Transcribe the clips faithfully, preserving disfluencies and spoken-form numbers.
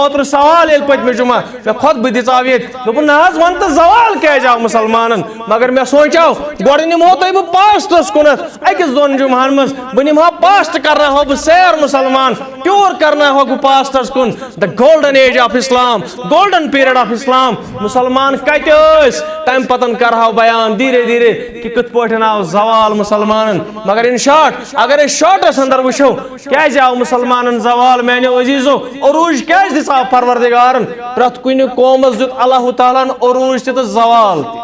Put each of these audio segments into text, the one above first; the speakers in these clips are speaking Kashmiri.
اوترٕ سوال ییٚلہِ پٔتمہِ جمعہ مےٚ خۄطبہٕ دِژاو ییٚتہِ، دوٚپُن، "نہ حظ، وَن تہٕ زوال کیٛازِ آو مُسلمانَن؟" مگر مےٚ سوٗنٛچاو، گۄڈٕ نِمہو تۄہہِ بہٕ پاسٹَس کُنَتھ، أکِس دۄن جمعہَن منٛز بہٕ نِمہٕ ہا پاسٹ، کَرناوہو بہٕ سیر مُسلمان، ٹیوٗر کَرناوہوکھ بہٕ پاسٹَس کُن۔ The golden age of Islam، golden period of Islam۔ مُسلمان کَتہِ ٲسۍ؟ تَمہِ پَتَن کَرٕہاو بیان دھیٖرے دھیٖرے کہِ کِتھ پٲٹھۍ آو زوال مُسلمانَن۔ مگر in short، اگر أسۍ شارٹَس اندر وٕچھو، کیازِ آو مُسلمانن زوال؟ میانیو عزیزو، عروج کیازِ دِژاو پروردگارن؟ پرٛٮ۪تھ کُنہِ قومس دیُت اللہ تعالیٰ ہن عروج تہِ تہٕ زوال تہِ۔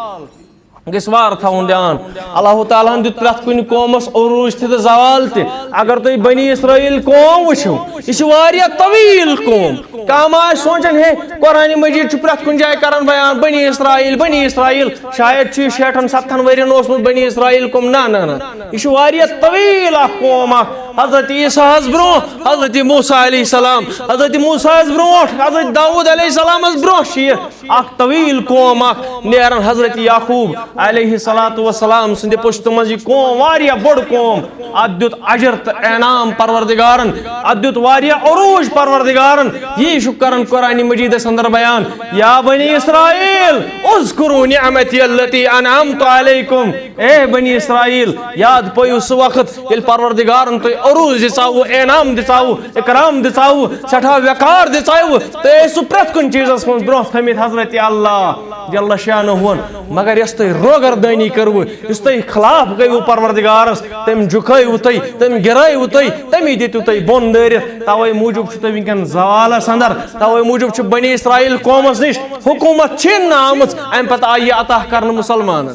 گژھِ وارٕ تھاوُن دیان، اللہ تعالیٰ ہن دیُت پرٛٮ۪تھ کُنہِ قومس عروج تہِ تہٕ زوال تہِ۔ اگر تُہۍ بنی اسرائیل قوم وٕچھِو، یہِ چھِ واریاہ طویل قوم۔ کانٛہہ ما آسہِ سونٛچان، ہے، قرآن مجید چھُ پرٛٮ۪تھ کُنہِ جایہِ کران بیان، بنی اسرائیل، بنی اسرائیل۔ شاید چھُ یہِ شیٹھن ستتھن ؤرین اوسمُت بنی اسرائیل قوم۔ نہ، نہ، نہ۔ یہِ چھُ واریاہ طویل اکھ قوم اکھ۔ حضرت عیسیٰ ہس برونٛہہ، حضرت موسیٰ علیہ السلام، حضرت موسیٰ ہس برونٛٹھ، حضرت داؤد علیہ السلام ہس برونٛہہ چھِ یہِ اکھ طویل قوم اکھ نیران۔ حضرت یعقوب علیہ الصلوۃ والسلام سٕنٛدِ پُشتہٕ منٛز یہِ قوم، واریاہ بٔڑ قوم۔ اتھ دیُت اجر تہٕ انعام پروردگارن، اتھ دیُت واریاہ عروج پروردگارن۔ یی چھُ کران قرآن مجیدس اندر بیان، یا بنی اسرائیل، اذکروا نعمتی التی انعمت علیکم۔ اے بنی اسرائیل، یاد پٲیِو سُہ وقت ییٚلہِ پروردگارن تۄہہِ عروج دِژاوٕ، انعام دِژاوٕ، اکرام دِژاوٕ، سٮ۪ٹھاہ وقار دِژاوٕ، تُہۍ ٲسِو پرٛٮ۪تھ کُنہِ چیٖزس منٛز برونٛہہ تھٲمٕتۍ حضرت اللہ جل شانہُن۔ مگر یۄس تۄہہِ روگردٲنی کٔروٕ، یُس تۄہہِ خلاف گٔیوٕ پروردگارس، تٔمۍ جُکھٲیوٕ تۄہہِ، تٔمۍ گِرٲیوٕ تۄہہِ، تٔمی دِتِو تۄہہِ بۄن دٲرِتھ۔ توے موٗجوٗب چھُ تُہۍ وٕنکیٚن زوالس اندر، توے موٗجوٗب چھُ بنی اسرائیل قومس نِش حکوٗمت چھِنہٕ آمٕژ، امہِ پتہٕ آیہِ یہِ عطا کرنہٕ مُسلمانن۔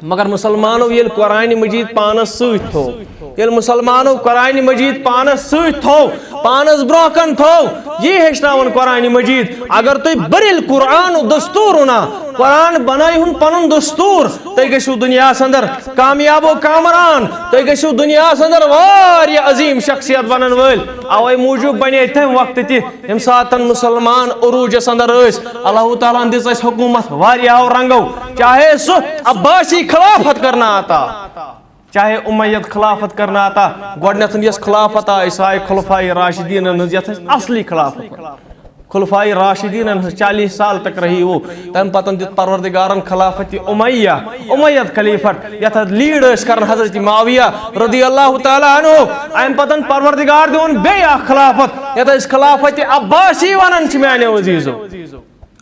مگر مُسلمانو ییٚلہِ قرآن مجید پانس سۭتۍ تھوو، ییٚلہِ مُسلمانو قرآن مجید پانس سۭتۍ تھوو، پانس برونٛہہ کن تھوو، یی ہیٚچھناوان قرآن مجید۔ اگر تُہۍ بر القرآن دستورنا، قرآن بنٲیہُن پنُن دستور، تُہۍ گٔژھِو دُنیاہس اندر کامیاب و کامران، تُہۍ گٔژھِو دُنیاہس اندر واریاہ عظیم شخصیت بنن وٲلۍ۔ اوے موٗجوٗب بنے تمہِ وقتہٕ تہِ ییٚمہِ ساتَن مُسلمان عروٗجَس اندر ٲسۍ، اللہ تعالیٰ ہَن دِژ اَسہِ حکوٗمت واریاہو رنگو، چاہے سُہ عباسی خلافت کرنا آتا، چاہے امیت خلافت کرنا آتا۔ گۄڈٕنیتھ یۄس خلافت آیہِ، سۄ آیہِ خلفائے راشدیٖنَن ہٕنٛز، یَتھ أسۍ اصلی خلافت وَنو۔ خلفائے راشدیٖنَن ہٕنٛز چالیس سال تک رہی وہ۔ تَمہِ پتہٕ دیُت پروردگارَن خلافت امیہ، امیت خلیفٹ، یَتھ حظ لیڈ ٲسۍ کران حضرت معاویہ رضی اللہ تعالیٰ عنہ۔ اَمہِ پتہٕ پروردگار دِوان بیٚیہِ اکھ خلافت، یَتھ أسۍ خلافت عباسی وَنان چھِ، میانیو عزیٖزو۔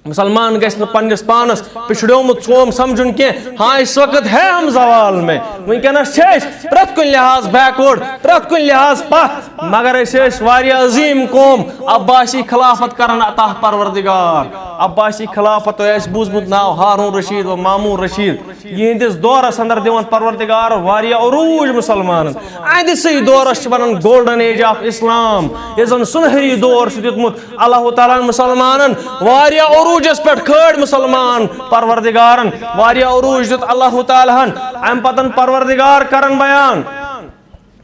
مُسلمان گژھِ نہٕ پننِس پانس پِچھڑیومُت قوم سمجھُن کینٛہہ۔ ہاں، اس وقت ہے ہم زوال میں، وٕنکیٚنس چھِ أسۍ پرٛٮ۪تھ کُنہِ لحاظ بیکورڈ، پرٛٮ۪تھ کُنہِ لحاظ پتھ، مگر أسۍ ٲسۍ واریاہ عظیٖم قوم۔ عباسی خلافت کرن عطا پروردگار، عباسی خلافت، تۄہہِ آسہِ بوٗزمُت ناو ہارون رشید و مامون رشید۔ یِہنٛدِس دورس اندر دِوان پروردگار واریاہ عروٗج مُسلمانن۔ اہنٛدِ سٕے دورس چھِ ونان گولڈن ایج آف اسلام، یُس زن سُنہری دور چھُ دیُتمُت اللہ تعالیٰ ہن مُسلمانن۔ واریاہ عروٗجس پٮ۪ٹھ کھٲڑۍ مُسلمان پروردگارن، واریاہ عروٗج دیُت اللہ تعالیٰ ہن۔ امہِ پتن پروردگار کرن بیان،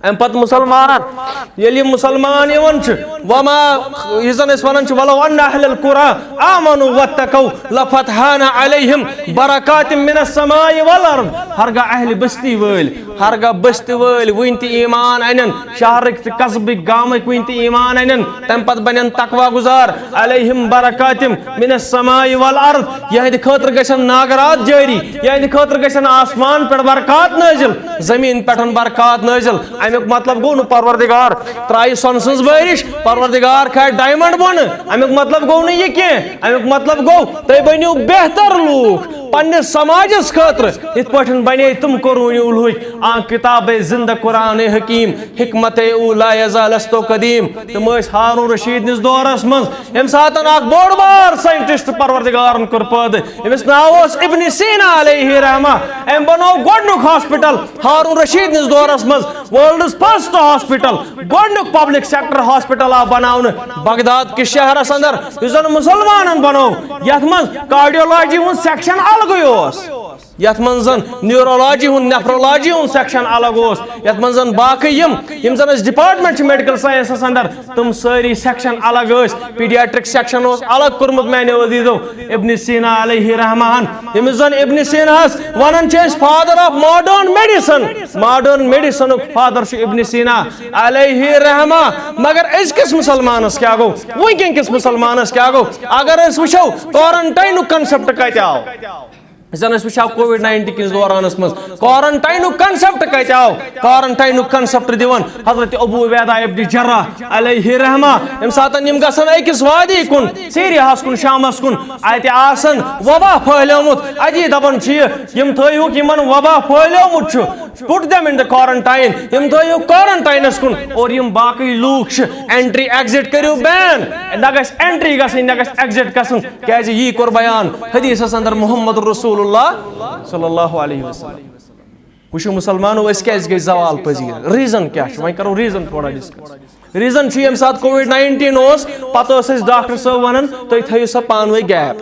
امہِ پتہٕ مُسلمانن، ییٚلہِ یہِ مُسلمان یِوان چھُ، وما، یُس زن أسۍ ونان چھِ، "ولو ان اہل القرى آمنوا واتقوا لفتحنا علیہم برکات من السماء والارض"۔ ہرگاہ اہل بستی وٲلۍ، ہرگاہ بستی وٲلۍ وٕنہِ تہِ ایمان انن، شہرٕکۍ تہٕ قصبٕکۍ گامٕکۍ وٕنہِ تہِ ایمان انن، تمہِ پتہٕ بنن تقوی گزار، علیہم برکات من السماء والارض، یہنٛدِ خٲطرٕ گژھن ناگرات جٲری، یہنٛدِ خٲطرٕ گژھن آسمان پٮ۪ٹھ برکات نٲزِل، زمین پٮ۪ٹھ برکات نٲزِل۔ امیُک مطلب گوٚو نہٕ پروردگار ترٛایہِ سۄنہٕ سٕنٛز بٲرِش، پروردگار کھالہِ ڈایمنڈ بۄنہٕ۔ امیُک مطلب گوٚو نہٕ یہِ کینٛہہ۔ امیُک مطلب گوٚو، تُہۍ بٔنِو بہتر لوٗکھ پننِس سماجس خٲطرٕ، یِتھ پٲٹھۍ بنے تِم قرون اوٗلہٕکۍ۔ آ کتاب زندہ قرآن حکیم، حکمت اولا یزال است و قدیم۔ تِم ٲسۍ ہارون رشید نِس دورس منٛز، ییٚمہِ ساتن اکھ بوٚڑ بار سائنٹسٹ پروردگارن کوٚر پٲدٕ، ییٚمِس ناو اوس ابن سینا علیہ رحمہ۔ أمۍ بنوو گۄڈٕنیُک ہاسپٹل ہارون رشید نِس دورس منٛز، world's first hospital، گۄڈٕنیُک public sector hospital آو بناونہٕ بغداد کِس شہرس اندر، یُس زن مُسلمانن بنوو، یتھ منٛز cardiology ہُنٛد section الگٕے اوس۔ یتھ منٛز زن نیورولوجی ہُنٛد، نیفرولوجی ہُنٛد سیکشن الگ اوس، یتھ منٛز زن باقٕے یِم یِم زن اسہِ ڈپارٹمنٹ چھِ میڈیکل ساینسس اندر، تِم سٲری سیکشن الگ ٲسۍ۔ پیڈیاٹرک سیکشن اوس الگ کوٚرمُت میانیو عزیزو ابن سینا علیہ رحمہ ہن، ییٚمِس زن ابن سیناہس ونان چھِ أسۍ father of modern medicine. Modern میڈیسنُک فادر چھُ ابن سینا علیہ رحمہ۔ مگر أزکِس مسلمانس کیٛاہ گوٚو؟ وٕنکیٚن کِس مسلمانس کیٛاہ گوٚو؟ اگر أسۍ وٕچھو، کورنٹاینُک کنسپٹ کتہِ آو؟ زن أسۍ وٕچھو کووِڈ ناینٹیٖن کِس دورانس منٛز کورنٹاینُک کنسپٹ کتہِ آو؟ کورنٹاینُک کنسپٹ دِوان حضرت ابو عبیدہ ابن جراح علیہ رحمہ۔ ییٚمہِ ساتن یِم گژھن أکِس وادی کُن، سیریاہس کُن، شامس کُن، اتہِ آسن وبا پھٔہلیومُت، اتی دپان چھِ یہِ، یِم تھٲیہُکھ یِمن وبا پھٔہلیومُت چھُ، put them in the quarantine، یِم تھٲیِو کورنٹاینس کُن، اور یِم باقٕے لوٗکھ چھِ، entry exit کٔرِو ban، نہ گژھِ entry گژھٕنۍ، نہ گژھِ exit گژھُن۔ کیازِ یی کوٚر بیان حدیثس اندر محمد رسول اللہ صلی اللہ علیہ وسلم۔ وٕچھِو مسلمانو، أسۍ کیازِ گٔے زوال پذیر؟ ریزن کیٛاہ چھُ؟ وۄنۍ کرو ریزن تھوڑا ڈسکس۔ ریزن چھُ، ییٚمہِ ساتہٕ کووِڈ ناینٹیٖن اوس، پتہٕ ٲسۍ أسۍ ڈاکٹر صٲب ونان، تُہۍ تھٲیِو سا پانہٕ ؤنۍ gap،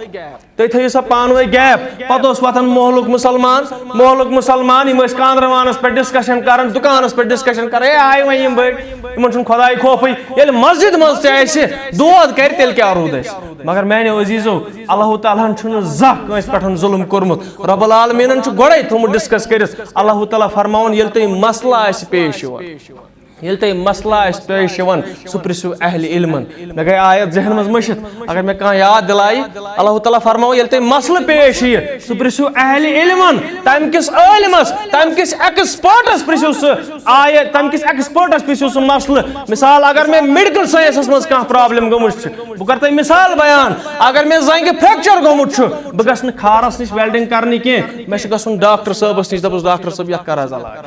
تُہۍ تھٲیِو سا پانہٕ ؤنۍ gap۔ پتہٕ اوس وۄتھان محلُک مسلمان، محلُک مسلمان، یِم ٲسۍ کاندرٕ وانس پٮ۪ٹھ ڈسکشن کران، دُکانس پٮ۪ٹھ ڈسکشن کران، ہے آے وۄنۍ یِم بٔڑۍ، یِمن چھُنہٕ خۄداے خوفٕے۔ ییٚلہِ مسجد منٛز تہِ آسہِ دود کرِ، تیٚلہِ کیٛاہ روٗد اَسہِ؟ مگر میانیو عزیزو، اللہ تعالیٰ ہن چھُنہٕ زانٛہہ کٲنٛسہِ پٮ۪ٹھ ظُلم کوٚرمُت۔ رب العالمیٖنن چھُ گۄڈے تھوٚمُت ڈسکس کٔرِتھ۔ اللہ تعالیٰ فرماوان، ییٚلہِ تۄہہِ مسلہٕ آسہِ پیش یِوان، ییٚلہِ تۄہہِ مسلہٕ آسہِ پیش یِوان، سُہ پرژھِو اہلِ علمن۔ مےٚ گٔے آیت ذہن منٛز مٔشِتھ، اگر مےٚ کانٛہہ یاد دِلایہِ، اللہ تعالیٰ فرماوان، ییٚلہِ تۄہہِ مسلہٕ پیش یِیہِ، سُہ پرژھِو اہلِ علمن، تمہِ کِس عٲلمس، تمہِ کِس ایکسپٲرٹس پرژھِو سُہ آیت، تمہِ کِس ایکسپٲرٹس پرژھِو سُہ مسلہٕ۔ مثال، اگر مےٚ میڈیکل ساینسس منٛز کانٛہہ پرابلم گٔمٕژ چھِ، بہٕ کرٕ تۄہہِ مثال بیان، اگر مےٚ زنٛگہِ فریکچر گوٚمُت چھُ، بہٕ گژھٕ نہٕ کھارس نِش ویلڈنگ کرنہِ کینٛہہ، مےٚ چھُ گژھُن ڈاکٹر صٲبس نِش، دپُس، ڈاکٹر صٲب، یتھ کر حظ علاج۔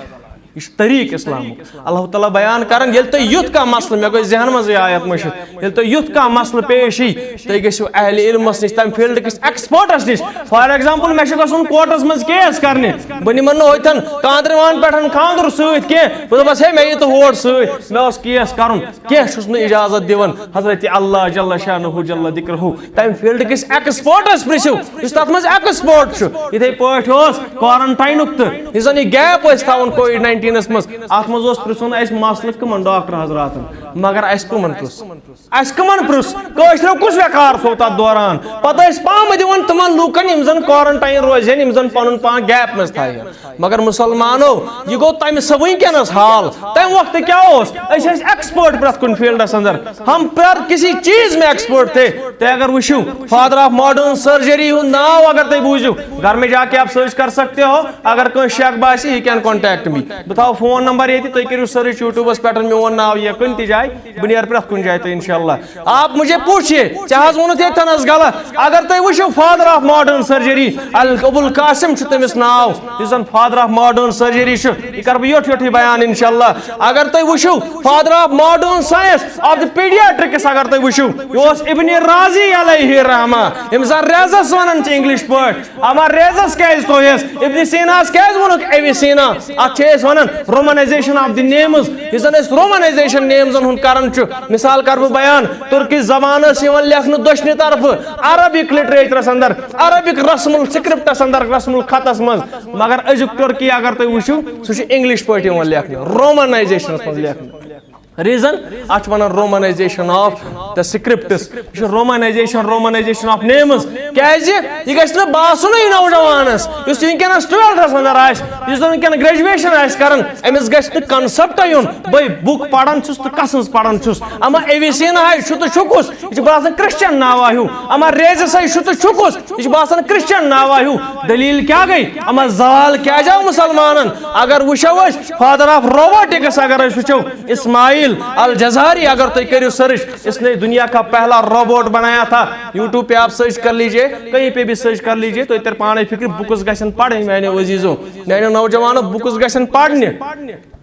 یہِ چھُ طریٖقہٕ اسلامُک۔ اللہ تعالیٰ بیان کران، ییٚلہِ تۄہہِ یُتھ کانٛہہ مسلہٕ، مےٚ گوٚو ذہن منٛزٕے آیت مٔشِتھ، ییٚلہِ تۄہہِ یُتھ کانٛہہ مسلہٕ پیش یی، تُہۍ گٔژھِو اہلِ علمس نِش، تمہِ فیلڈ کِس ایکسپٲرٹس نِش۔ فار ایگزامپل، مےٚ چھُ گژھُن کورٹس منٛز کیس کرنہِ، بہٕ نِمن نہٕ ہوٚتھن کاندرِ وان پٮ۪ٹھ خانٛدرٕ سۭتۍ کینٛہہ، بہٕ دپس، ہے، مےٚ یہِ تہٕ ہور سۭتۍ، مےٚ اوس کیس کرُن۔ کینٛہہ چھُس نہٕ اجازت دِوان۔ حضرت اللہ جل شانہ جل ذکرہ، تمہِ فیلڈ کِس ایکسپٲرٹس پرژھِو، یُس تتھ منٛز ایکسپٲرٹ چھُ۔ یِتھے پٲٹھۍ اوس کورنٹاینُک تہٕ یُس زن یہِ گیپ ٲسۍ تھاوان کووِڈ ناینٹیٖنس منٛز، اتھ منٛز اوس پرژھُن اسہِ مسلہٕ کٕمن ڈاکٹر حضراتن، مگر اسہِ کٕمن پرژھ؟ اسہِ کٕمن پرژھ؟ کٲشریو کُس ویقار تھوو تتھ دوران؟ پتہٕ ٲسۍ پامہٕ دِوان تِمن لوٗکن، یِم زن کورنٹاین روزِ ہن، یِم زن پنُن پان گیپ منٛز تھایہِ ہن۔ مگر مسلمانو، یہِ گوٚو تمہِ سا وٕنکیٚنس حال۔ تمہِ وقتہٕ کیٛاہ اوس؟ أسۍ ٲسۍ ایکسپٲرٹ پرٛٮ۪تھ کُنہِ فیلڈس اندر، ہم پر کسی چیز میں ایکسپٲرٹ تھے۔ تُہۍ اگر وٕچھِو، فادر آف ماڈرن سرجری ہُنٛد ناو اگر تُہۍ بوٗزِو، گھر میں جا کے آپ سرچ کر سکتے ہو، اگر کٲنٛسہِ شک باسہِ، he can contact me۔ بہٕ تھاوٕ فون نمبر ییٚتہِ، تُہۍ کٔرِو سرچ یوٗٹیوٗبس پٮ۪ٹھ میون ناو یا کُنہِ تہِ جایہِ، بہٕ نیرٕ پرٛٮ۪تھ کُنہِ جایہِ تۄہہِ انشاءاللہ۔ آپ مجھے پوچھیے، ژےٚ حظ ووٚنُتھ ییٚتھٮ۪ن حظ غلط۔ اگر تُہۍ وٕچھِو فادر آف ماڈرن سرجری، ال-، ابوالقاسم چھُ تٔمِس ناو، یُس زن فادر آف ماڈرن سرجری چھُ، یہِ کرٕ بہٕ یوٚٹھ یوٚٹھٕے بیان انشاءاللہ۔ اگر تُہۍ وٕچھِو father of modern science of the paediatrics, اگر تُہۍ وٕچھِو، یہِ اوس ابن رازی علیہ رحمہ، ییٚمِس زن ریزس ونان چھِ انگلش پٲٹھۍ۔ اما ریزس کیازِ تھوٚوہس؟ ابن سیناہس کیازِ ووٚنُکھ ایوی سینا؟ اتھ چھِ أسۍ ونان رومنائزیشن آف دی نیمز۔ یُس زن أسۍ رومنائزیشن نیمزن ہُنٛد کران چھُ، مثال کرٕ بہٕ بیان، ترکی زبان ٲس یِوان لیکھنہٕ دٔچھنہِ طرفہٕ عربک لٹریچرس اندر، عربک رسم السکرپٹس اندر، رسم الخطس منٛز، مگر أزیُک ترکی اگر تُہۍ وٕچھِو، سُہ چھُ انگلش پٲٹھۍ یِوان لیکھنہٕ، رومنائزیشنس منٛز لیکھنہٕ۔ ریزن، اتھ چھِ ونان رومنائزیشن آف دی سکرپٹس۔ یہِ چھُ رومنائزیشن، رومنائزیشن آف نیمز۔ کیازِ؟ یہِ گژھِ نہٕ باسُنٕے نوجوانس، یُس وٕنکیٚنس ٹُویلتھس اندر آسہِ، یُس زن وٕنکیٚن گریجویشن آسہِ کران، أمِس گژھِ نہٕ کنسپٹے یُن، بہٕ بُک پران چھُس تہٕ کسٕنز پران چھُس۔ اما ایوی سینا ہے چھُ تہٕ چھُ کُس؟ یہِ چھُ باسان کرسچن ناوا ہیوٗ۔ اما ریزس ہے چھُ تہٕ چھُ کُس؟ یہِ چھُ باسان کرسچن ناوا ہیوٗ۔ دلیل کیٛاہ گٔے؟ اما زوال کیٛازِ آو مسلمانن؟ اگر وٕچھو أسۍ، فادر آف روبوٹکس اگر أسۍ وٕچھو، اسماعیل الجزاری، اگر تُہۍ کٔرِو سرچ، اس نے دنیا کا پہلا روبوٹ بنایا تھا۔ یوٹیوب پہ آپ سرچ کر لیجئے، کہیں پہ بھی سرچ کر لیجئے، تو اتر پانے فکر بکس گژھن پڑھنۍ میانیو عزیزو، میانیو نوجوانو، بکس گژھن پڑھنہِ۔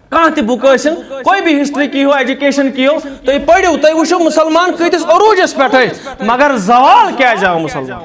کانٛہہ تہِ بُک ٲسِن، کوئی بھی ہسٹری کی ہو، ایجوکیشن کی ہو، تُہۍ پٔرِو، تُہۍ وٕچھِو مسلمان کۭتِس عروٗجس پٮ۪ٹھ ٲسۍ، مگر زوال کیٛازِ آو مسلمان؟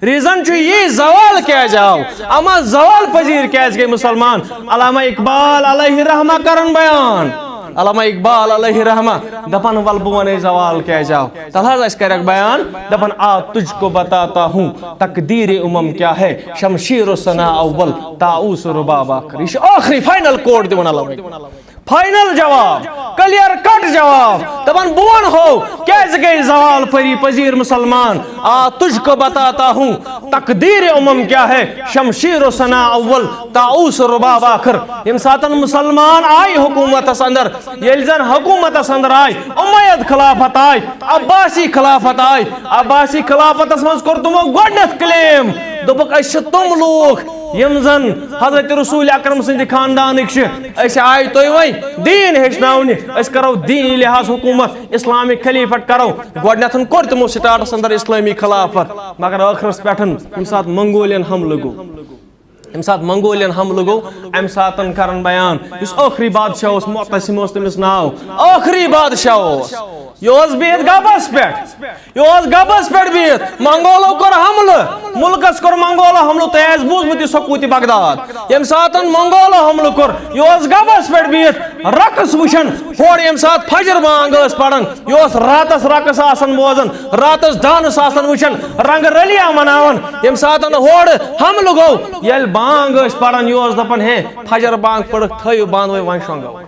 ریزن چھُ یی، زوال کیٛازِ آو؟ اما زوال پذیر کیٛازِ گٔے مسلمان؟ علامہ اقبال علیہ رحمہ کرن بیان، علامہ اقبال علیہ رحمہ دپان، ول بہٕ ونے زوال کیازِ آو۔ تلہٕ حظ، اسہِ کرکھ بیان، دپان، آ تجھ کو بتاتا ہوں تقدیر امم کیا ہے، شمشیر و ثنا اول، طاؤس و رباب آخر۔ یہ چھُ ٲخری فائنل کوٹ دِوان علامہ اقبال۔ فائنل جواب، کلیئر کٹ جواب۔ دپان، بہٕ ونہو کیازِ گٔے زوال پری پذیر مسلمان۔ آ تجھ کو بتاتا ہوں تقدیر امم کیا ہے، شمشیر و ثنا اول، طاؤس و رباب آخر۔ یم ساتن مسلمان آئی حکومتس اندر، ییٚلہِ زن حکومتس اندر آئی، امیہ خلافت آئی، عباسی خلافت آئی، عباسی خلافتس منٛز کوٚر تِمو گۄڈنیتھ کلیم، دوٚپُکھ، أسۍ چھِ تِم لوٗکھ یم زن حضرت رسول اکرم سٕنٛدِ خاندانٕکۍ چھِ۔ أسۍ آے تُہۍ وۄنۍ دیٖن ہیٚچھناونہِ، أسۍ کرو دیٖنی لحاظ حکومت، اسلامک خلیفت کرو۔ گۄڈنیتھ کوٚر تِمو سٹارٹس اندر اسلٲمی خلافت، مگر ٲخرس پٮ۪ٹھ ییٚمہِ ساتہٕ منگولین حملہٕ گوٚو، ییٚمہِ ساتہٕ منگولین حملہٕ گوٚو، امہِ ساتہٕ کرن بیان، یُس ٲخری بادشاہ اوس، معتصم اوس تٔمِس ناو، ٲخری بادشاہ اوس، یہِ اوس بِہِتھ گبس پٮ۪ٹھ۔ یہِ اوس گبس پٮ۪ٹھ بِہِتھ، منگولو کوٚر حملہٕ، مُلکس کوٚر منگولو حملہٕ۔ تۄہہِ آسہِ بوٗزمُت یہِ سقوٗطِ بغداد، ییٚمہِ ساتن منگولو حملہٕ کوٚر، یہِ اوس گبس پٮ۪ٹھ بِہِتھ رقص وٕچھان۔ ہورٕ ییٚمہِ ساتہٕ فجر بانگ ٲس پران، یہِ اوس راتس رقص آسان بوزان، راتس ڈانس آسان وٕچھان، رنگ رلیا مناوان۔ ییٚمہِ ساتن ہورٕ حملہٕ گوٚو، ییٚلہِ بانگ ٲسۍ پران، یہِ اوس دپان، ہے، فجر بانگ پٔرٕکھ، تھٲیِو بند، وۄنۍ، وۄنۍ شۄنگو۔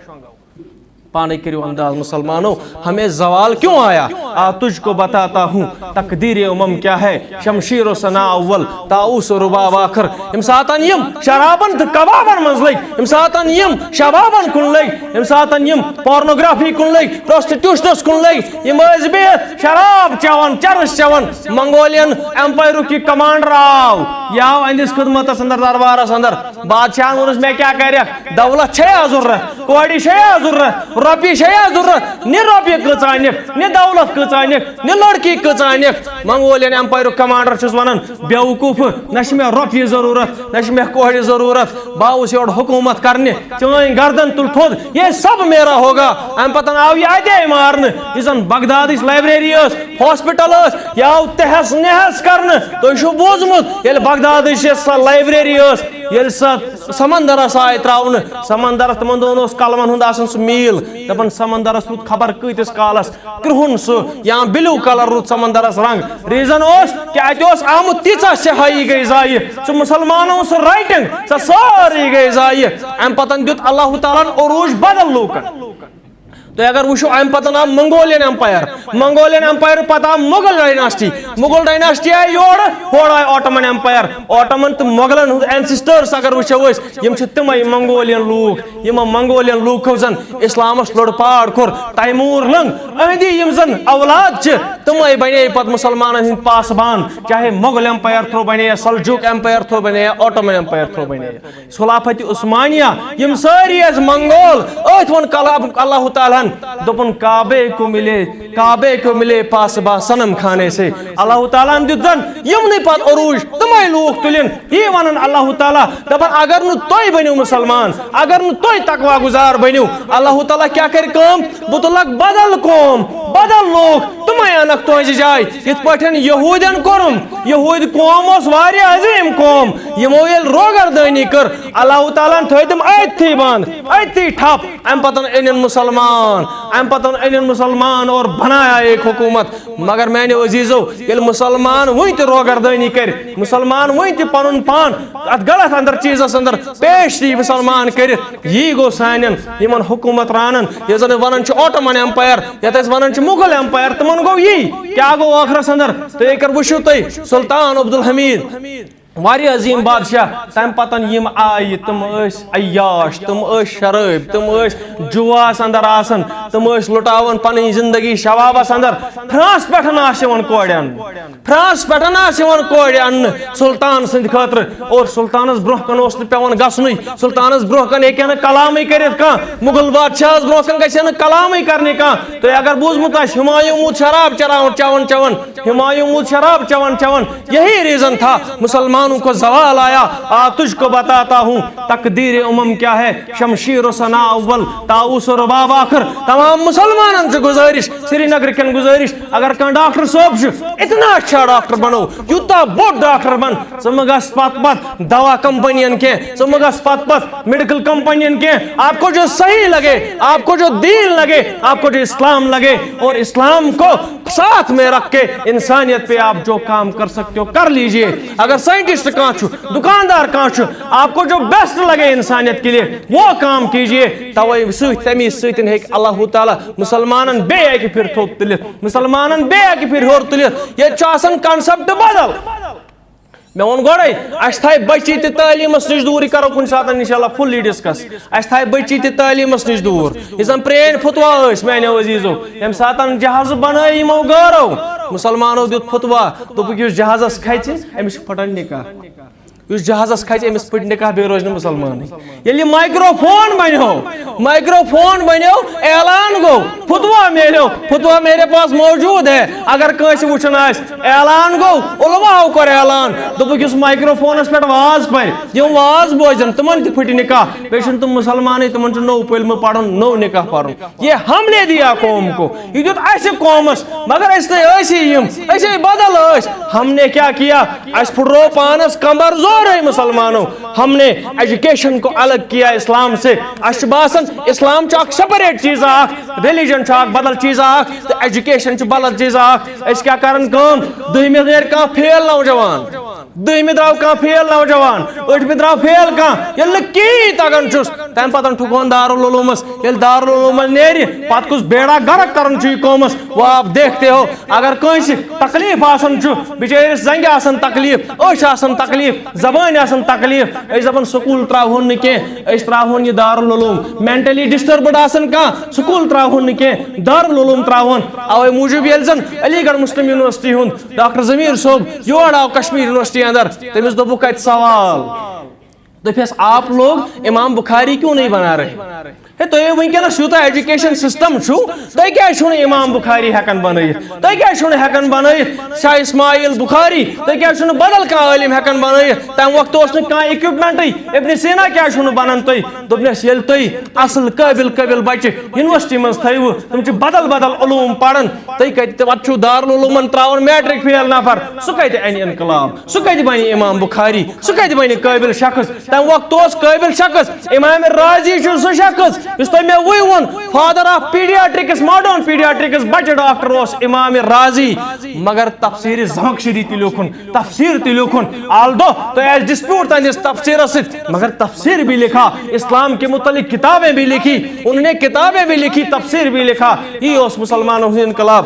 پانے کٔرِو انداز مسلمانو، ہمیں زوال کیوں آیا؟ آ تجھ کو بتاتا ہوں تقدیر امم کیا ہے، شمشیر و ثنا اول، طاؤس و رباب آخر۔ ییٚمہِ ساتن یم شرابن تہٕ کبابن منٛز لٔگۍ، ییٚمہِ ساتن یم شبابن کُن لٔگۍ، ییٚمہِ ساتن یم پورنوگرافی کُن لٔگۍ، پروسٹیٹیوشنس کُن لٔگۍ، یم ٲسۍ بِہِتھ شراب چٮ۪وان، چرس چٮ۪وان، منگولین ایمپایرُک یہِ کمانڈر آو، یہِ آو أہنٛدِس خدمتس اندر، دربارس اندر۔ بادشاہن ووٚنُس، مےٚ کیٛاہ کرکھ؟ دولت چھیا ضروٗرت؟ کورِ چھیا ضروٗرت؟ رۄپیہِ چھیا ضروٗرت؟ نہِ رۄپیہِ کۭژاہ اَنکھ، نہِ دولت کۭژاہ اَنکھ، نہِ لڑکی کۭژاہ اَنکھ۔ منگولین ایمپایرُک کمانڈر چھُس ونان، بیوقوف، نہ چھِ مےٚ رۄپیہِ ضروٗرت، نہ چھِ مےٚ کورِ ضروٗرت۔ بہٕ آوُس یورٕ حکوٗمت کرنہِ، چٲنۍ گردن تُل تھوٚد، یہ سب میرا ہوگا۔ امہِ پتہٕ آو یہِ اتے مارنہٕ، یُس زن بغدادٕچ لائبریری ٲس، ہاسپٹل ٲس، یہِ آو تہس نہس کرنہٕ۔ تُہۍ چھُو بوٗزمُت، ییٚلہِ بغدادٕچ یۄس سۄ لائبریری ٲس، ییٚلہِ سۄ سمندرس آیہِ تراونہٕ، سمندرس تِمن دۄہن اوس قلمن ہُنٛد آسان سُہ میٖل، دپان سمندرس روٗد خبر کۭتِس کالس کرٛہُن سُہ یا بلیو کلر روٗد سمندرس رنگ۔ ریزن اوس کہ اتہِ اوس آمُت تیٖژاہ سیاہی گٔے ضایہِ، سُہ مسلمانن ہُنٛد سُہ رائٹنگ، سۄ سٲرٕے گٔے ضایہِ۔ امہِ پتن دیُت اللہ تعالیٰ ہن عروج بدل لوٗکن۔ تُہۍ اگر وٕچھِو، امہِ پتہٕ آو منگولین ایمپایر، منگولین ایمپایر پتہٕ آو مغل ڈائناسٹی، مغل ڈائناسٹی آیہِ یورٕ، ہورٕ آیہِ آٹومن ایمپایر۔ آٹومن تہٕ مغلن ہُنٛد اینسسٹرس اگر وٕچھو أسۍ، یِم چھِ تِمے منگولین لوٗکھ، یِمو منگولین لوٗکو زن اسلامس لوٚڑ پاڑ کوٚر، تیمور لنگ، أہنٛدی یِم زن اولاد چھِ، تِمے بنے پتہٕ مسلمانن ہٕنٛدۍ پاسبان، چاہے مغل ایمپایر تھرو بنے یا سلجوک ایمپایر تھرو بنے یا آٹومن ایمپایر تھرو بنے۔ خلافت عثمانیہ، یم سٲری ٲسۍ منگول، أتھۍ ووٚن کلام اللہ تعالیٰ ہن، دوٚپُن، کعبے کو ملے، کعبے کو ملے پاسباں صنم خانے سے۔ اللہ تعالیٰ ہن دیُت زن یِمنٕے پتہٕ عروج، تِمے لوٗکھ تُلِن۔ یی ونان اللہ تعالیٰ، دپان، اگر نہٕ تُہۍ بٔنِو مسلمان، اگر نہٕ تُہۍ تقوی گزار بٔنِو، اللہ تعالیٰ کیٛاہ کرِ کٲم؟ بہٕ تُلکھ بدل قوم، بدل لوٗکھ، تِمے انکھ تُہنٛزِ جایہِ۔ یِتھ پٲٹھۍ یہوٗدٮ۪ن کوٚرُن، یہوٗدۍ قوم اوس واریاہ عظیٖم قوم، یِمو ییٚلہِ روگردٲنی کٔر، اللہ تعالیٰ ہن تھٲے تِم أتھی بنٛد، أتھی ٹھپ۔ امہِ پتہٕ أنِن مسلمان، امہِ پتہٕ أنِن مسلمان اور بنایا ایک حکومت۔ مگر میانیو عزیزو، ییٚلہِ مسلمان وٕنہِ تہِ روگردٲنی کرِ، مسلمان وٕنہِ تہِ پنُن پان اتھ غلط اندر چیٖزس اندر پیش دی مسلمان کٔرِتھ، یی گوٚو سانٮ۪ن یِمن حکومترانن، یتھ زن ونان چھِ آٹومن ایمپایر، یتھ أسۍ ونان چھِ مغل ایمپایر، تِمن گوٚو یی۔ کیٛاہ گوٚو ٲخرس اندر؟ تُہۍ اگر وٕچھِو تُہۍ سلطان عبدالحمید، واریاہ عظیٖم بادشاہ، تَمہِ پَتَن یِم آیہِ، تِم ٲسۍ عیاش، تِم ٲسۍ شرٲبۍ، تِم ٲسۍ جُواہَس اندر آسان، تِم ٲسۍ لُٹاوان پَنٕنۍ زندگی شبابَس اندر۔ فرانس پٮ۪ٹھ آسہٕ یِوان کورِ اَننہٕ، فرانس پٮ۪ٹھ آسہٕ یِوان کورِ اَننہٕ سلطان سٕنٛدِ خٲطرٕ، اور سلطانَس برونٛہہ کَنہِ اوس نہٕ پٮ۪وان گژھنُے، سلطانَس برونٛہہ کَنہِ ہیٚکہِ ہا نہٕ کلامٕے کٔرِتھ کانٛہہ، مغل بادشاہَس برونٛہہ کَنہِ گژھِ ہا نہٕ کلامٕے کَرنہِ کانٛہہ۔ تۄہہِ اگر بوٗزمُت آسہِ، ہمایوٗن موٗد شراب چراوان، چٮ۪وان، چٮ۪وان، ہمایوٗن موٗد شراب چٮ۪وان، چٮ۪وان، یہی ریزن تھا مسلمان مسلمانوں کو زوال آیا، آ تجھ کو بتاتا ہوں تقدیر امم کیا ہے، شمشیر و ثنا اول، طاؤس و رباب آخر۔ تمام مسلمانن سے گزارش، سری نگر کن گزارش، اگر کانٛہہ ڈاکٹر صٲب چھُ، اتنا اچھا ڈاکٹر بنو، یوٗتاہ بوٚڑ ڈاکٹر بن، ژٕ مہ گژھ پتھ پتھ دوا کمپنین کینٛہہ، ژٕ مہ گژھ پتھ پتھ میڈیکل کمپنین کینٛہہ۔ آپ کو جو صحیح لگے، آپ کو جو دین لگے، آپ کو جو اسلام لگے، اور اسلام کو ساتھ میں رکھ کے انسانیت پہ آپ جو کام کر سکتے ہو، کر لیجئے۔ اگر سائنٹسٹ کانٛہہ چھُ، دکاندار کانٛہہ چھُ، آپ کو جو بیسٹ لگے انسانیت کے لیے، وہ کام کیجئے۔ توے سۭتۍ، تمی سۭتۍ ہیٚکہِ اللہ تعالیٰ مسلمانن بیٚیہِ اکہِ پھِرِ تھوٚد تُلِتھ، مسلمانن بیٚیہِ اکہِ پھِرِ ہیوٚر تُلِتھ۔ ییٚتہِ چھُ آسان concept بدل۔ مےٚ ووٚن گۄڈَے، اَسہِ تھایہِ بچی تہِ تعلیٖمَس نِش دوٗر، یہِ کَرو کُنہِ ساتَن اِنشاء اللہ fully discuss۔ اَسہِ تھایہِ بچی تہِ تعلیٖمَس نِش دوٗر۔ یُس زَن پرٛٲنۍ فتوا ٲسۍ، میٛانیو عزیٖزو، ییٚمہِ ساتَن جہازٕ بَنٲے یِمو غٲرو، مُسلمانو دیُت فتوا، دوٚپُکھ، یُس جہازَس کھژِ، أمِس چھُ پھٕٹان نِکاح۔ یُس جہازَس کھژِ، أمِس پھٕٹہِ نِکاح، بیٚیہِ روزِ نہٕ مُسلمانٕے۔ ییٚلہِ یہِ مایکرو فون بنیو، مایکرو فون بنیو، اعلان گوٚو، فتوا میلیو، فتوا میرے پاس موجود ہے۔ اگر کٲنٛسہِ وٕچھُن آسہِ، اعلان گوٚو، علماہو کوٚر اعلان، دوٚپُکھ، یُس مایکرو فونس پٮ۪ٹھ واز پرِ، یِم واز بوزن، تِمن تہِ پھٕٹہِ نکاح، بیٚیہِ چھِنہٕ تِم مُسلمانٕے، تِمن چھُ نوٚو پٔلمہٕ پرُن، نوٚو نکاح پرُن۔ یہ ہم نے دیا قوم کو، یہ دیُت اسہِ قومس، مگر أسۍ نہٕ ٲسی یِم، أسۍ ہے بدل ٲسۍ۔ ہم نے کیا کیا؟ اسہِ پھُٹرو پانس کمبر زورے مُسلمانو۔ ہم نے ایجوکیشن کو الگ کیا اسلام سے۔ اسہِ چھُ باسان اسلام چھُ اکھ سیپریٹ چیٖزا اکھ، ریلیجن چھُ اکھ بدل چیٖزا اکھ، تہٕ ایجوکیشن چھُ بدل چیٖزا اکھ۔ أسۍ کیٛاہ کران کٲم؟ دٔہمہِ نیرِ کانٛہہ فیل نوجوان، دٔہمہِ درٛاو کانٛہہ فیل نوجوان، ٲٹھمہِ درٛاو فیل کانٛہہ، ییٚلہِ نہٕ کِہیٖنۍ تگان چھُس، تَمہِ پتہٕ ٹھُکون دارالعلومس۔ ییٚلہِ دارالعلومس نیرِ، پتہٕ کُس بیڑا غرق کرُن چھُ یہِ قومس؟ وہ آپ دیکھتے ہو، اگر کٲنٛسہِ تکلیٖف آسان چھُ، بِچٲرِس زنٛگہِ آسان تکلیٖف، أچھ آسان تکلیٖف، زبٲنۍ آسان تکلیٖف، أسۍ دپان سکوٗل ترٛاوہون نہٕ کینٛہہ، أسۍ ترٛاوہون یہِ دارالعلوم۔ مینٹلی ڈسٹربڈ آسان کانٛہہ، سکوٗل ترٛاوہون نہٕ کینٛہہ، دارالعلوم ترٛاوہون۔ اوے موٗجوٗب ییٚلہِ زن علی گڑھ مسلم یونیورسٹی ہُنٛد ڈاکٹر ضمیٖر صٲب یور آو کشمیر یونیورسٹی اندر، تٔمِس دوٚپُکھ اتہِ سوال، دوٚپہَس، آپ لوگ امام بخاری کیوں نہیں بنا رہے؟ ہے، تُہۍ وٕنکیٚنَس یوٗتاہ ایجوکیشن سسٹم چھُ، تُہۍ کیٛازِ چھِو نہٕ امام بخاری ہٮ۪کان بنٲیِتھ؟ تُہۍ کیٛازِ چھِو نہٕ ہٮ۪کان بنٲیِتھ شاہ اسماعیل بخاری؟ تُہۍ کیٛازِ چھِو نہٕ بدل کانٛہہ عٲلِم ہٮ۪کان بنٲیِتھ؟ تَمہِ وقتہٕ اوس نہٕ کانٛہہ اِکوِپمنٹٕے۔ ابن سینا کیٛازِ چھُو نہٕ بنان تُہۍ؟ دوٚپنَس، ییٚلہِ تُہۍ اصل قٲبل قٲبل بچہِ یونیورسٹی منٛز تھٲیوٕ، تِم چھِ بدل بدل علوم پران، تُہۍ کتہِ، پتہٕ چھِو دارالعلومن ترٛاوان میٹرک فیل نفر، سُہ کتہِ انہِ انقلاب؟ سُہ کتہِ بنہِ امام بخاری؟ سُہ کتہِ بنہِ قٲبل شخص؟ تمہِ وقتہٕ اوس قٲبل شخص امام رازی چھُ سُہ شخص یُس تۄہہِ مےٚ وُنۍ ووٚن، father of pediatrics، modern pediatrics، بچہِ ڈاکٹر اوس امام رازی۔ مگر تفسیر زمخشری تہِ لیوکھُن، تفسیر تہِ لیوکھُن۔ Although تۄہہِ آسہِ dispute تہنٛدِس تفسیرس سۭتۍ، مگر تفسیر بھی لکھا، اسلام کے متعلق کتابیں بھی لکھی، انہوں نے کتابیں بھی لکھی، تفسیر بھی لکھا۔ یی اوس مسلمانوں ہُنٛد انقلاب۔